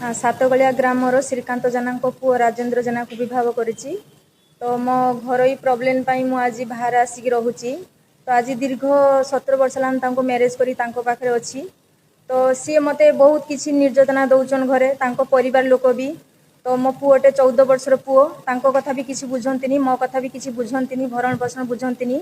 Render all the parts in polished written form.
ସାତଗଳିଆ ଗ୍ରାମର ଶ୍ରୀକାନ୍ତ ଜେନାଙ୍କ ପୁଅ ରାଜେନ୍ଦ୍ର ଜେନାକୁ ବିବାହ କରିଛି। ତ ମୋ ଘରୋଇ ପ୍ରୋବ୍ଲେମ୍ ପାଇଁ ମୁଁ ଆଜି ବାହାରେ ଆସିକି ରହୁଛି। ତ ଆଜି ଦୀର୍ଘ 17 ବର୍ଷ ହେଲାଣି ତାଙ୍କୁ ମ୍ୟାରେଜ୍ କରି ତାଙ୍କ ପାଖରେ ଅଛି। ତ ସିଏ ମୋତେ ବହୁତ କିଛି ନିର୍ଯାତନା ଦେଉଛନ୍ ଘରେ, ତାଙ୍କ ପରିବାର ଲୋକ ବି। ତ ମୋ ପୁଅଟେ 14 ବର୍ଷର ପୁଅ, ତାଙ୍କ କଥା ବି କିଛି ବୁଝନ୍ତିନି, ମୋ କଥା ବି କିଛି ବୁଝନ୍ତିନି, ଭରଣ ପୋଷଣ ବୁଝନ୍ତିନି,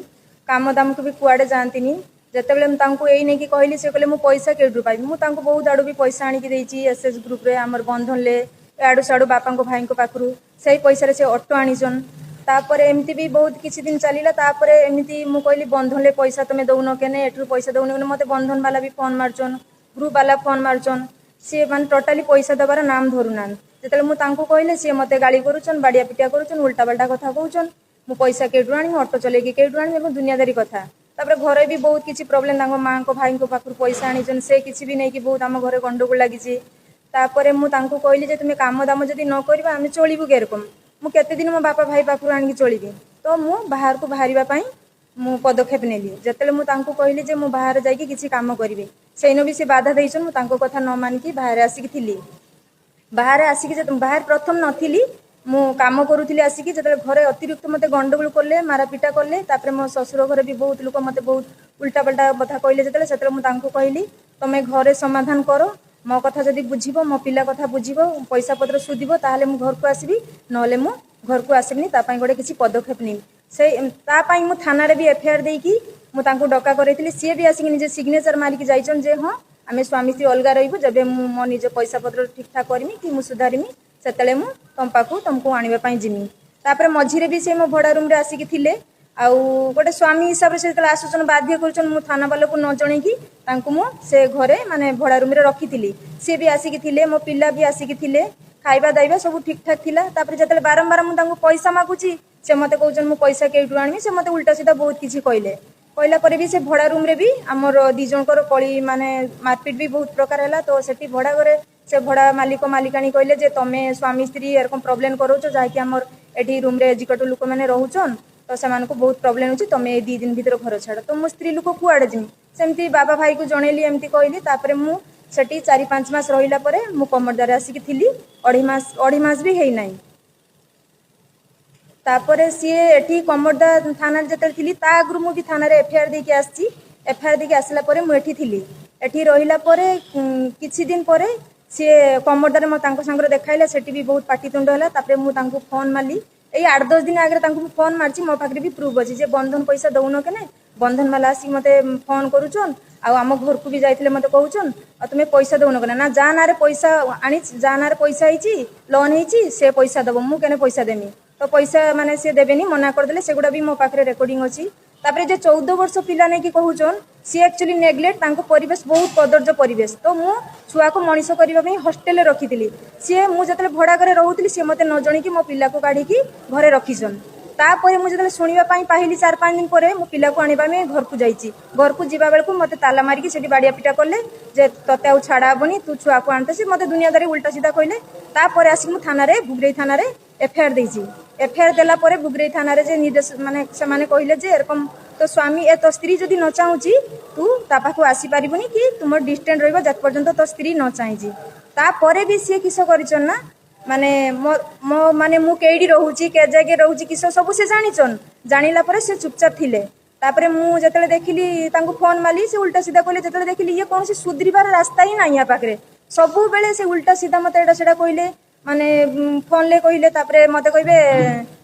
କାମ ଦାମକୁ ବି କୁଆଡ଼େ ଯାଆନ୍ତିନି। ଯେତେବେଳେ ମୁଁ ତାଙ୍କୁ ଏଇ ନେଇକି କହିଲି, ସେ କହିଲେ ମୁଁ ପଇସା କେଉଁଠୁ ପାଇବି? ମୁଁ ତାଙ୍କୁ ବହୁତ ଆଡ଼ୁ ବି ପଇସା ଆଣିକି ଦେଇଛି, ଏସ୍ ଏସ୍ ଗ୍ରୁପ୍ରେ, ଆମର ବନ୍ଧନରେ, ଆଡ଼ୁ ସାଡ଼ୁ ବାପାଙ୍କ ଭାଇଙ୍କ ପାଖରୁ। ସେଇ ପଇସାରେ ସେ ଅଟୋ ଆଣିଛନ୍। ତାପରେ ଏମିତି ବି ବହୁତ କିଛି ଦିନ ଚାଲିଲା। ତାପରେ ଏମିତି ମୁଁ କହିଲି, ବନ୍ଧନରେ ପଇସା ତମେ ଦଉନ କେନେ, ଏଠୁ ପଇସା ଦଉନ କେନେ? ମୋତେ ବନ୍ଧନ ବାଲା ବି ଫୋନ୍ ମାରୁଛନ୍, ଗ୍ରୁପ୍ ବାଲା ଫୋନ୍ ମାରୁଛନ୍। ସିଏ ମାନେ ଟୋଟାଲି ପଇସା ଦେବାର ନାମ ଧରୁନାହାନ୍ତି। ଯେତେବେଳେ ମୁଁ ତାଙ୍କୁ କହିଲେ, ସିଏ ମୋତେ ଗାଳି କରୁଛନ୍, ବାଡ଼ିଆ ପିଟିଆ କରୁଛନ୍, ଉଲ୍ଟା ପାଲ୍ଟା କଥା କହୁଛନ୍। ମୁଁ ପଇସା କେଉଁଠୁ ଆଣିବି, ଅଟୋ ଚଲେଇକି କେଉଁଠୁ ଆଣିବି ଏବଂ ଦୁନିଆଦାରୀ କଥା। ତାପରେ ଘରେ ବି ବହୁତ କିଛି ପ୍ରୋବ୍ଲେମ୍। ତାଙ୍କ ମାଆଙ୍କ ଭାଇଙ୍କ ପାଖରୁ ପଇସା ଆଣିଛନ୍, ସେ କିଛି ବି ନେଇକି ବହୁତ ଆମ ଘରେ ଗଣ୍ଡଗୋଳ ଲାଗିଛି। ତାପରେ ମୁଁ ତାଙ୍କୁ କହିଲି ଯେ ତୁମେ କାମ ଦାମ ଯଦି ନ କରିବ, ଆମେ ଚଳିବୁ କେରକମ? ମୁଁ କେତେ ଦିନ ମୋ ବାପା ଭାଇ ପାଖରୁ ଆଣିକି ଚଳିବି? ତ ମୁଁ ବାହାରକୁ ବାହାରିବା ପାଇଁ ମୁଁ ପଦକ୍ଷେପ ନେଲି। ଯେତେବେଳେ ମୁଁ ତାଙ୍କୁ କହିଲି ଯେ ମୁଁ ବାହାରେ ଯାଇକି କିଛି କାମ କରିବି, ସେଇନ ବି ସେ ବାଧା ଦେଇଛନ୍। ମୁଁ ତାଙ୍କ କଥା ନ ମାନିକି ବାହାରେ ଆସିକି ଥିଲି। ବାହାରେ ଆସିକି ବାହାରେ ପ୍ରଥମ ନଥିଲି, ମୁଁ କାମ କରୁଥିଲି ଆସିକି। ଯେତେବେଳେ ଘରେ ଅତିରିକ୍ତ ମୋତେ ଗଣ୍ଡଗୋଳ କଲେ, ମାରାପିଟା କଲେ, ତାପରେ ମୋ ଶ୍ୱଶୁର ଘରେ ବି ବହୁତ ଲୋକ ମୋତେ ବହୁତ ଉଲ୍ଟାପାଲ୍ଟା କଥା କହିଲେ ଯେତେବେଳେ, ସେତେବେଳେ ମୁଁ ତାଙ୍କୁ କହିଲି, ତମେ ଘରେ ସମାଧାନ କର। ମୋ କଥା ଯଦି ବୁଝିବ, ମୋ ପିଲା କଥା ବୁଝିବ, ପଇସା ପତ୍ର ସୁଧିବ, ତାହେଲେ ମୁଁ ଘରକୁ ଆସିବି, ନହେଲେ ମୁଁ ଘରକୁ ଆସିବିନି। ତା ପାଇଁ ଗୋଟେ କିଛି ପଦକ୍ଷେପ ନେବି। ସେଇ ତା ପାଇଁ ମୁଁ ଥାନାରେ ବି ଏଫଆଇଆର ଦେଇକି ମୁଁ ତାଙ୍କୁ ଡକା କରେଇଥିଲି। ସିଏ ବି ଆସିକି ନିଜେ ସିଗ୍ନେଚର ମାରିକି ଯାଇଛନ୍ ଯେ ହଁ, ଆମେ ସ୍ୱାମୀ ସ୍ତ୍ରୀ ଅଲଗା ରହିବୁ। ଯେବେ ମୁଁ ମୋ ନିଜ ପଇସା ପତ୍ର ଠିକ୍ ଠାକ୍ କରିମି କି ମୁଁ ସୁଧାରିମି, ସେତେବେଳେ ମୁଁ ତମ ପାଖକୁ ତମକୁ ଆଣିବା ପାଇଁ ଯିମି। ତାପରେ ମଝିରେ ବି ସେ ମୋ ଭଡ଼ା ରୁମ୍ରେ ଆସିକି ଥିଲେ। ଆଉ ଗୋଟେ ସ୍ୱାମୀ ହିସାବରେ ସେ ଯେତେବେଳେ ଆସୁଛନ୍, ବାଧ୍ୟ କରୁଛନ୍, ମୁଁ ଥାନା ବାଲାକୁ ନ ଜଣେଇକି ତାଙ୍କୁ ମୁଁ ସେ ଘରେ ମାନେ ଭଡ଼ା ରୁମ୍ରେ ରଖିଥିଲି। ସିଏ ବି ଆସିକି ଥିଲେ, ମୋ ପିଲା ବି ଆସିକି ଥିଲେ, ଖାଇବା ଦାଇବା ସବୁ ଠିକ୍ ଠାକ୍ ଥିଲା। ତାପରେ ଯେତେବେଳେ ବାରମ୍ବାର ମୁଁ ତାଙ୍କୁ ପଇସା ମାଗୁଛି, ସେ ମୋତେ କହୁଛନ୍ତି ମୁଁ ପଇସା କେଉଁଠୁ ଆଣିବି? ସେ ମୋତେ ଉଲ୍ଟା ସିଧା ବହୁତ କିଛି କହିଲେ। କହିଲା ପରେ ବି ସେ ଭଡ଼ା ରୁମ୍ରେ ବି ଆମର ଦି ଜଣଙ୍କର କଳି, ମାନେ ମାରପିଟ ବି ବହୁତ ପ୍ରକାର ହେଲା। ତ ସେଠି ଭଡ଼ା ଘରେ ସେ ଭଡ଼ା ମାଲିକ ମାଲିକାଣୀ କହିଲେ ଯେ ତମେ ସ୍ୱାମୀ ସ୍ତ୍ରୀ ଏରକମ ପ୍ରୋବ୍ଲେମ୍ କରାଉଛ, ଯାହାକି ଆମର ଏଠି ରୁମ୍ରେ ଏଜୁକେଟେଡ୍ ଲୋକମାନେ ରହୁଛନ୍, ତ ସେମାନଙ୍କୁ ବହୁତ ପ୍ରୋବ୍ଲେମ୍ ହେଉଛି, ତମେ ଏଇ 2 ଦିନ ଭିତରେ ଘର ଛାଡ଼। ତ ମୁଁ ସ୍ତ୍ରୀ ଲୋକ କୁଆଡ଼େ ଯିମି? ସେମିତି ବାବା ଭାଇକୁ ଜଣେଇଲି, ଏମିତି କହିଲି। ତାପରେ ମୁଁ ସେଠି 4-5 ମାସ ରହିଲା ପରେ ମୁଁ କମରଦାରେ ଆସିକି ଥିଲି। ଅଢ଼େଇ ମାସ, ଅଢ଼େଇ ମାସ ବି ହେଇନାହିଁ। ତାପରେ ସିଏ ଏଠି କମରଦା ଥାନାରେ ଯେତେବେଳେ ଥିଲି, ତା ଆଗରୁ ମୁଁ ବି ଥାନାରେ ଏଫଆଇଆର ଦେଇକି ଆସିଛି। ଏଫଆଇଆର ଦେଇକି ଆସିଲା ପରେ ମୁଁ ଏଠି ଥିଲି। ଏଠି ରହିଲା ପରେ କିଛି ଦିନ ପରେ ସିଏ କମରଦାରେ ମୋ ତାଙ୍କ ସାଙ୍ଗରେ ଦେଖାଇଲା। ସେଠି ବି ବହୁତ ପାଟିତୁଣ୍ଡ ହେଲା। ତାପରେ ମୁଁ ତାଙ୍କୁ ଫୋନ୍ ମାରିଲି। ଏଇ 8-10 ଦିନ ଆଗରେ ତାଙ୍କୁ ମୁଁ ଫୋନ୍ ମାରିଛି, ମୋ ପାଖରେ ବି ପ୍ରୁଫ୍ ଅଛି ଯେ ବନ୍ଧନ ପଇସା ଦଉନ କେନେ? ବନ୍ଧନ ବାଲା ଆସିକି ମୋତେ ଫୋନ୍ କରୁଛନ୍ ଆଉ ଆମ ଘରକୁ ବି ଯାଇଥିଲେ, ମୋତେ କହୁଛନ୍, ଆଉ ତୁମେ ପଇସା ଦଉନ କେନେ? ନା, ଯାହା ନାଁରେ ପଇସା ଆଣି, ଯାହା ନାଁରେ ପଇସା ହେଇଛି, ଲୋନ୍ ହେଇଛି, ସେ ପଇସା ଦବ, ମୁଁ କେନେ ପଇସା ଦେମି? ତ ପଇସା ମାନେ ସେ ଦେବେନି, ମନା କରିଦେଲେ। ସେଗୁଡ଼ା ବି ମୋ ପାଖରେ ରେକର୍ଡିଂ ଅଛି। ତାପରେ ଯେ 14 ବର୍ଷ ପିଲା ନେଇକି କହୁଛନ୍, ସିଏ ଆକ୍ଚୁଆଲି ନେଗ୍ଲେକ୍ଟ, ତାଙ୍କ ପରିବେଶ ବହୁତ କଦର୍ଯ୍ୟ ପରିବେଶ। ତ ମୁଁ ଛୁଆକୁ ମଣିଷ କରିବା ପାଇଁ ହଷ୍ଟେଲରେ ରଖିଥିଲି। ସିଏ ମୁଁ ଯେତେବେଳେ ଭଡ଼ା ଘରେ ରହୁଥିଲି, ସିଏ ମୋତେ ନ ଜଣେଇକି ମୋ ପିଲାକୁ କାଢ଼ିକି ଘରେ ରଖିଛନ୍। ତାପରେ ମୁଁ ଯେତେବେଳେ ଶୁଣିବା ପାଇଁ ପାଇଲି, 4-5 ଦିନ ପରେ ମୁଁ ପିଲାକୁ ଆଣିବା ପାଇଁ ଘରକୁ ଯାଇଛି। ଘରକୁ ଯିବା ବେଳକୁ ମୋତେ ତାଲା ମାରିକି ସେଠି ବାଡ଼ିଆ ପିଟା କଲେ ଯେ ତତେ ଆଉ ଛାଡ଼ା ହବନି, ତୁ ଛୁଆକୁ ଆଣତେ। ସେ ମୋତେ ଦୁନିଆଦାରୀ ଉଲ୍ଟା ସିଧା କହିଲେ। ତାପରେ ଆସିକି ମୁଁ ଥାନାରେ, ଭୁଗରେଇ ଥାନାରେ ଏଫଆଇଆର ଦେଇଛି। ଏଫଆଇଆର ଦେଲା ପରେ ଭୁଗରେଇ ଥାନାରେ ଯେ ନିର୍ଦ୍ଦେଶ, ମାନେ ସେମାନେ କହିଲେ ଯେ ଏରକମ ତୋ ସ୍ୱାମୀ ଏ ତୋ ସ୍ତ୍ରୀ ଯଦି ନ ଚାହୁଁଛି, ତୁ ତା ପାଖକୁ ଆସିପାରିବୁନି କି ତୁମର ଡିଷ୍ଟାନ୍ସ ରହିବ ଯେତେ ପର୍ଯ୍ୟନ୍ତ ତୋ ସ୍ତ୍ରୀ ନ ଚାହିଁଛି। ତାପରେ ବି ସିଏ କିସ କରିଛନ୍ ନା, ମାନେ ମୋ ମୋ ମାନେ ମୁଁ କେଇଠି ରହୁଛି, କେ ଜାଗାରେ ରହୁଛି, କିସ ସବୁ ସେ ଜାଣିଛନ୍। ଜାଣିଲା ପରେ ସେ ଚୁପଚାପ ଥିଲେ। ତାପରେ ମୁଁ ଯେତେବେଳେ ଦେଖିଲି, ତାଙ୍କୁ ଫୋନ୍ ମାରିଲି, ସେ ଉଲ୍ଟା ସିଧା କହିଲେ। ଯେତେବେଳେ ଦେଖିଲି ଇଏ କୌଣସି ସୁଧରିବାର ରାସ୍ତା ହିଁ ନାହିଁ ୟା ପାଖରେ, ସବୁବେଳେ ସେ ଉଲ୍ଟା ସିଧା ମୋତେ ଏଇଟା ସେଇଟା କହିଲେ, ମାନେ ଫୋନରେ କହିଲେ। ତାପରେ ମୋତେ କହିବେ,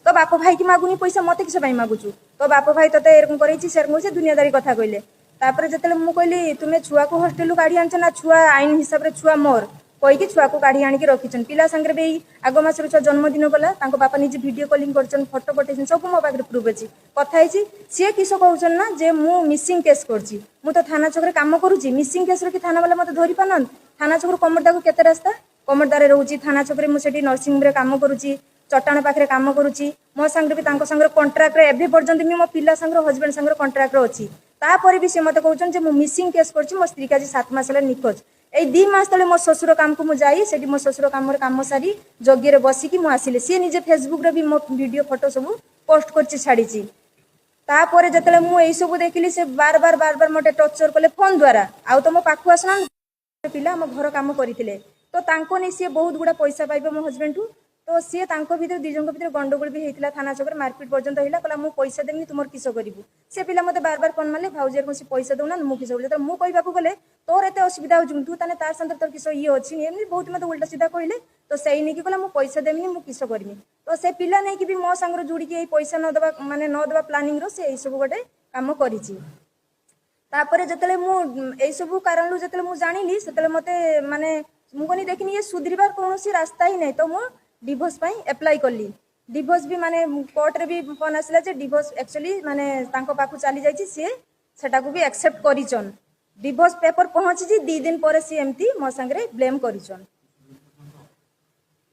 ତୋ ବାପ ଭାଇକି ମାଗୁନି ପଇସା, ମୋତେ କିସ ପାଇଁ ମାଗୁଛୁ? ତୋ ବାପ ଭାଇ ତୋତେ ଏରକମ କରେଇଛି, ସେରକମ, ସେ ଦୁନିଆଦାରୀ କଥା କହିଲେ। ତାପରେ ଯେତେବେଳେ ମୁଁ କହିଲି, ତୁମେ ଛୁଆକୁ ହଷ୍ଟେଲରୁ କାଢ଼ି ଆଣିଛ ନା, ଛୁଆ ଆଇନ ହିସାବରେ ଛୁଆ ମୋର କହିକି ଛୁଆକୁ କାଢ଼ି ଆଣିକି ରଖିଛନ୍ତି। ପିଲା ସାଙ୍ଗରେ ବି ଏଇ ଆଗ ମାସରୁ ଛୁଆ ଜନ୍ମଦିନ ଗଲା, ତାଙ୍କ ବାପା ନିଜେ ଭିଡ଼ିଓ କଲିଂ କରିଛନ୍ତି, ଫଟୋ ପଠେଇଛନ୍ତି, ସବୁ ମୋ ପାଖରେ ପ୍ରୁଫ୍ ଅଛି, କଥା ହେଇଛି। ସିଏ କିସ କହୁଛନ୍ତି ନା ଯେ ମୁଁ ମିସିଂ କେସ୍ କରିଛି। ମୁଁ ତ ଥାନା ଛକରେ କାମ କରୁଛି, ମିସିଂ କେସ୍ରେ କି ଥାନା ବାଲା ମୋତେ ଧରି ପାରୁନାହାନ୍ତି? ଥାନା ଛକରୁ କମରଦାକୁ କେତେ ରାସ୍ତା? କମରଦାରେ ରହୁଛି, ଥାନା ଛକରେ ମୁଁ ସେଠି ନର୍ସିଂରେ କାମ କରୁଛି, ଚଟାଣ ପାଖରେ କାମ କରୁଛି। ମୋ ସାଙ୍ଗରେ ବି ତାଙ୍କ ସାଙ୍ଗରେ କଣ୍ଟ୍ରାକ୍ଟରେ ଏବେ ପର୍ଯ୍ୟନ୍ତ ବି ମୋ ପିଲା ସାଙ୍ଗରେ, ହଜବେଣ୍ଡ ସାଙ୍ଗରେ କଣ୍ଟ୍ରାକ୍ଟରେ ଅଛି। ତାପରେ ବି ସେ ମୋତେ କହୁଛନ୍ତି ଯେ ମୁଁ ମିସିଂ କେସ୍ କରିଛି। ମୋ ସ୍ତ୍ରୀକି ଆଜି 7 ମାସ ହେଲା ନିଖୋଜ। ଏଇ 2 ମାସ ତଳେ ମୋ ଶ୍ୱଶୁର କାମକୁ ମୁଁ ଯାଇ ସେଠି ମୋ ଶ୍ୱଶୁର କାମରେ କାମ ସାରି ଯଜ୍ଞରେ ବସିକି ମୁଁ ଆସିଲି। ସିଏ ନିଜେ ଫେସବୁକରେ ବି ମୋ ଭିଡ଼ିଓ ଫଟୋ ସବୁ ପୋଷ୍ଟ କରିଛି, ଛାଡ଼ିଛି। ତାପରେ ଯେତେବେଳେ ମୁଁ ଏଇସବୁ ଦେଖିଲି, ସେ ବାର ବାର ବାର ବାର ମୋତେ ଟର୍ଚର କଲେ ଫୋନ୍ ଦ୍ୱାରା। ଆଉ ତ ମୋ ପାଖକୁ ଆସୁନାହାନ୍ତି। ପିଲା ଆମ ଘର କାମ କରିଥିଲେ। ତ ତାଙ୍କ ନେଇ ସିଏ ବହୁତ ଗୁଡ଼ା ପଇସା ପାଇବ ମୋ ହଜବେଣ୍ଡଠୁ। ତ ସିଏ ତାଙ୍କ ଭିତରେ 2 ଜଣଙ୍କ ଭିତରେ ଗଣ୍ଡଗୋଳ ବି ହେଇଥିଲା, ଥାନା ଛକରେ ମାରପିଟ ପର୍ଯ୍ୟନ୍ତ ହେଲା। କହିଲା ମୁଁ ପଇସା ଦେବିନି, ତୁମର କିସ କରିବୁ? ସେ ପିଲା ମୋତେ ବାର ବାର ଫୋନ୍ ମାରିଲେ, ଭାଉଜ କୌଣସି ପଇସା ଦଉନା, ମୁଁ କିସ କରିବି? ଯେତେବେଳେ ମୁଁ କହିବାକୁ ଗଲେ ତୋର ଏତେ ଅସୁବିଧା ହଉଛି, ତୁ ତାହେଲେ ତାର ସାଙ୍ଗରେ ତୋର କିସ ଇଏ ଅଛି, ଏମିତି ବହୁତ ମୋତେ ଉଲ୍ଟା ସିଧା କହିଲେ। ତ ସେଇ ନେଇକି କହିଲା ମୁଁ ପଇସା ଦେବିନି, ମୁଁ କିସ କରିବି? ତ ସେ ପିଲା ନେଇକି ବି ମୋ ସାଙ୍ଗରେ ଯୋଡ଼ିକି ଏଇ ପଇସା ନ ଦେବା, ମାନେ ନ ଦେବା ପ୍ଲାନିଂର ସେ ଏଇସବୁ ଗୋଟେ କାମ କରିଛି। ତାପରେ ଯେତେବେଳେ ମୁଁ ଏଇସବୁ କାରଣରୁ ଯେତେବେଳେ ମୁଁ ଜାଣିଲି, ସେତେବେଳେ ମୋତେ ମାନେ ମୁଁ କହିଲି ଦେଖିନି ଇଏ ସୁଧରିବାର କୌଣସି ରାସ୍ତା ହିଁ ନାହିଁ। ତ ମୁଁ ଡିଭୋର୍ସ ପାଇଁ ଆପ୍ଲାଏ କଲି। ଡିଭୋର୍ସ ବି ମାନେ କୋର୍ଟରେ ବି ଫୋନ୍ ଆସିଲା ଯେ ଡିଭୋର୍ସ ଆକ୍ଚୁଆଲି ମାନେ ତାଙ୍କ ପାଖକୁ ଚାଲି ଯାଇଛି, ସିଏ ସେଟାକୁ ବି ଆକ୍ସେପ୍ଟ କରିଛନ୍। ଡିଭୋର୍ସ ପେପର ପହଞ୍ଚିଛି, 2 ଦିନ ପରେ ସିଏ ଏମିତି ମୋ ସାଙ୍ଗରେ ବ୍ଲେମ୍ କରିଛନ୍।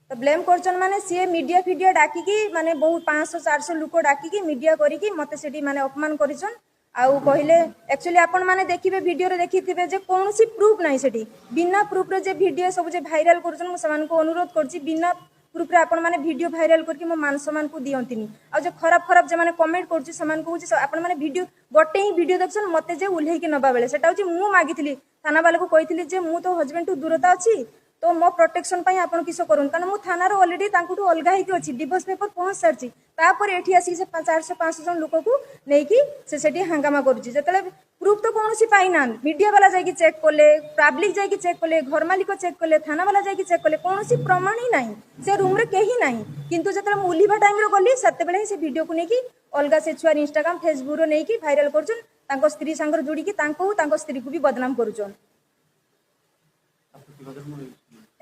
ତ ବ୍ଲେମ୍ କରୁଛନ୍ ମାନେ ସିଏ ମିଡ଼ିଆ ଫିଡ଼ିଆ ଡାକିକି, ମାନେ ବହୁତ 500 400 ଲୋକ ଡାକିକି ମିଡ଼ିଆ କରିକି ମୋତେ ସେଠି ମାନେ ଅପମାନ କରିଛନ୍। ଆଉ କହିଲେ ଆକ୍ଚୁଆଲି ଆପଣମାନେ ଦେଖିବେ, ଭିଡ଼ିଓରେ ଦେଖିଥିବେ ଯେ କୌଣସି ପ୍ରୁଫ୍ ନାହିଁ ସେଠି। ବିନା ପ୍ରୁଫ୍ରେ ଯେ ଭିଡ଼ିଓ ସବୁ ଯେ ଭାଇରାଲ କରୁଛନ୍, ମୁଁ ସେମାନଙ୍କୁ ଅନୁରୋଧ କରୁଛି, ବିନା ପ୍ରୁଫ୍ରେ ଆପଣମାନେ ଭିଡ଼ିଓ ଭାଇରାଲ କରିକି ମୋ ମାନ ସମ୍ମାନକୁ ଦିଅନ୍ତିନି। ଆଉ ଯେ ଖରାପ ଖରାପ ଯେଉଁମାନେ କମେଣ୍ଟ କରୁଛି, ସେମାନଙ୍କୁ କହୁଛି ଆପଣମାନେ ଭିଡ଼ିଓ ଗୋଟେ ହିଁ ଭିଡ଼ିଓ ଦେଖୁଛନ୍, ମୋତେ ଯେ ଓହ୍ଲେଇକି ନେବା ବେଳେ ସେଟା ହେଉଛି ମୁଁ ମାଗିଥିଲି, ଥାନାବାଲାକୁ କହିଥିଲି ଯେ ମୁଁ ତ ହଜବେଣ୍ଡଠୁ ଦୂରତା ଅଛି, ତ ମୋ ପ୍ରୋଟେକ୍ସନ୍ ପାଇଁ ଆପଣ କିସ କରୁନ୍? କାରଣ ମୁଁ ଥାନାରୁ ଅଲରେଡ଼ି ତାଙ୍କଠୁ ଅଲଗା ହେଇକି ଅଛି, ଡିଭୋର୍ସ ପେପର ପହଞ୍ଚି ସାରିଛି। ତାପରେ ଏଠି ଆସିକି ସେ 400 500 ଜଣ ଲୋକକୁ ନେଇକି ସେ ସେଠି ହାଙ୍ଗାମା କରୁଛି। ଯେତେବେଳେ ପ୍ରୁଫ୍ ତ କୌଣସି ପାଇନାହାନ୍ତି, ମିଡ଼ିଆ ବାଲା ଯାଇକି ଚେକ୍ କଲେ, ପବ୍ଲିକ ଯାଇକି ଚେକ୍ କଲେ, ଘର ମାଲିକ ଚେକ୍ କଲେ, ଥାନା ବାଲା ଯାଇକି ଚେକ୍ କଲେ, କୌଣସି ପ୍ରମାଣ ହିଁ ନାହିଁ, ସେ ରୁମ୍ରେ କେହି ନାହିଁ। କିନ୍ତୁ ଯେତେବେଳେ ମୁଁ ଓହ୍ଲିବା ଟାଇମ୍ରେ ଗଲି, ସେତେବେଳେ ହିଁ ସେ ଭିଡ଼ିଓକୁ ନେଇକି ଅଲଗା ସେ ଛୁଆର ଇନଷ୍ଟାଗ୍ରାମ ଫେସବୁକ୍ରେ ନେଇକି ଭାଇରାଲ କରୁଛନ୍, ତାଙ୍କ ସ୍ତ୍ରୀ ସାଙ୍ଗରେ ଯୋଡ଼ିକି ତାଙ୍କୁ ତାଙ୍କ ସ୍ତ୍ରୀକୁ ବି ବଦନାମ କରୁଛନ୍।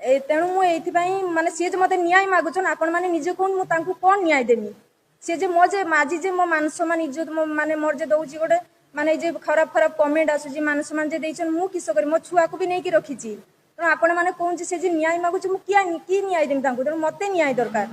ଏ ତେଣୁ ମୁଁ ଏଇଥିପାଇଁ ମାନେ ସିଏ ଯେ ମୋତେ ନ୍ୟାୟ ମାଗୁଛନ୍, ଆପଣମାନେ ନିଜେ କହୁନ୍ ମୁଁ ତାଙ୍କୁ କ'ଣ ନ୍ୟାୟ ଦେମି? ସିଏ ଯେ ମୋ ଯେ ଆଜି ଯେ ମୋ ମାନ ସମ୍ମାନ ଇଜ୍ଜତ ମାନେ ମୋର ଯେ ଦଉଛି ଗୋଟେ, ମାନେ ଯେ ଖରାପ ଖରାପ କମେଣ୍ଟ ଆସୁଛି, ମାନ ସମ୍ମାନ ଯେ ଦେଇଛନ୍, ମୁଁ କିସ କରିବି? ମୋ ଛୁଆକୁ ବି ନେଇକି ରଖିଛି। ତେଣୁ ଆପଣମାନେ କହୁଛି ସେ ଯେ ନ୍ୟାୟ ମାଗୁଛି, ମୁଁ କିଏ କି ନ୍ୟାୟ ଦେମି ତାଙ୍କୁ? ତେଣୁ ମୋତେ ନ୍ୟାୟ ଦରକାର।